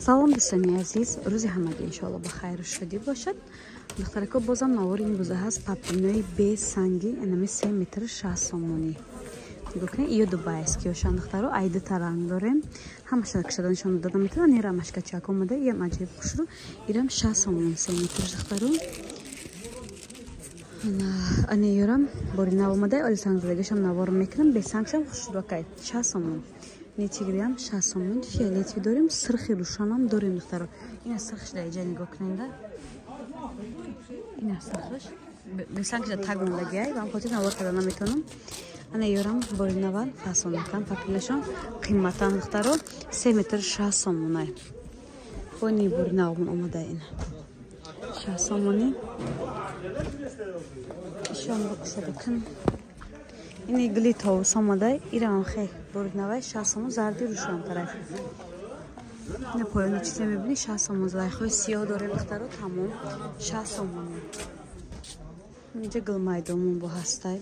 Салом, дӯстони азиз, рӯзи ҳамагӣ иншоалло ба хайру шодӣ бошад. Духтарако, бозам навори имрӯза ҳаст паплинои бесанги, анами 3 метр 60 сомонӣ. Нигоҳ кунед, иё дубайский ошан, духтаро, айдита ранг дорем. Ҳамаша кушода нишон дода метавонам. Ирам ашкачак омада, иам аҷиб хушрӯ. Ирам 60 сомон 3 метр, духтаро. Ана ёрам бори нав омада, оли сангзадагишам навор мекунам, бесангшам хушрӯакай 60 сомон. Нечигриам 60 сомон, фиолетовый дорем, сирхи рӯшанам дорем, духтаро. Ина сирхш дар иҷа нигоҳ куненда. Ина сирхш. Бесангша таг мондагиай, ба хотир навор карда наметавонам. Ана ёрам бори нава фасонакан, папилашон қиматан, духтаро, 3 метр 60 сомонай. Бони бори навмон омада ина. 60 сомони. Ишон букушада кун. Ини гули товус омада, ирам хе бори навай 60 сомон, зарди рӯшан тараф. Ина поёни чизе мебини 60 сомон, зулайхои сиёҳ дорем, духтаро, тамом 60 сомон. Инҷа гулмайдонмон бо ҳастай.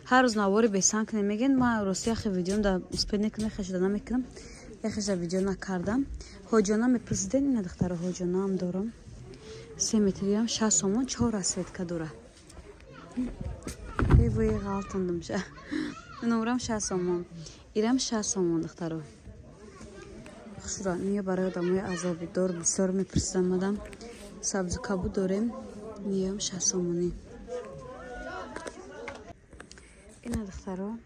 Ҳар рӯз навори бесанг намегӯянд. Ман рости яхе видеом да успед накунам, яхе шуда намекунам, яхе шуда видео накардам. Ҳоҷона мепурсиден, ина духтаро, ҳоҷонаам дорам. 3 метриам 60 сомон, 4 расцветка дора. Вой, ғалтондумша. Номрам 60 сомон. Ирам 60 сомон, духтаро. Хушро, ния барои одамои азобидор бисёр мепурсидам мадам. Сабзу кабу дорем, ниям 60 сомонӣ. Ина духтаро,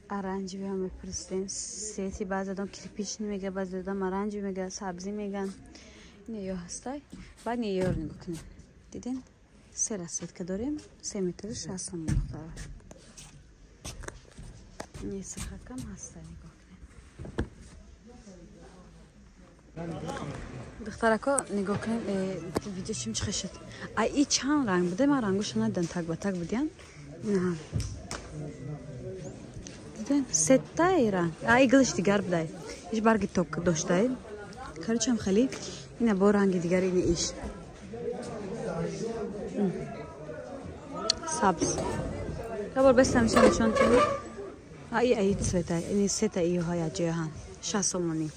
оранжевый ҳам мепурсидем. Сети баъзе одам кирпичный мега, баъзе одам оранжевый мега, сабзӣ меган. Ина ё ҳастай. Баъд ния ёр нигоҳ кунем. Диден? Се расцветка дорем, 3 метр 60 сомон, духтаро. Не сирхакам ҳастай, нигоҳ кунем. Духтарако, нигоҳ кунем, видео чим чӣ шуд. Ай и чанд ранг буде, ман рангоша надидам, так ба так будиян. Инаҳа. Диден? Сеттай ранг. Ай гулиш дигар будай. Иш барги ток доштай. Короче, хеле ина бо ранги дигар ина иш. Сабз. Табор бестам нишон тини. Ай ай цвета, ини сета иҳо я ҷоҳан. 60 сомонӣ.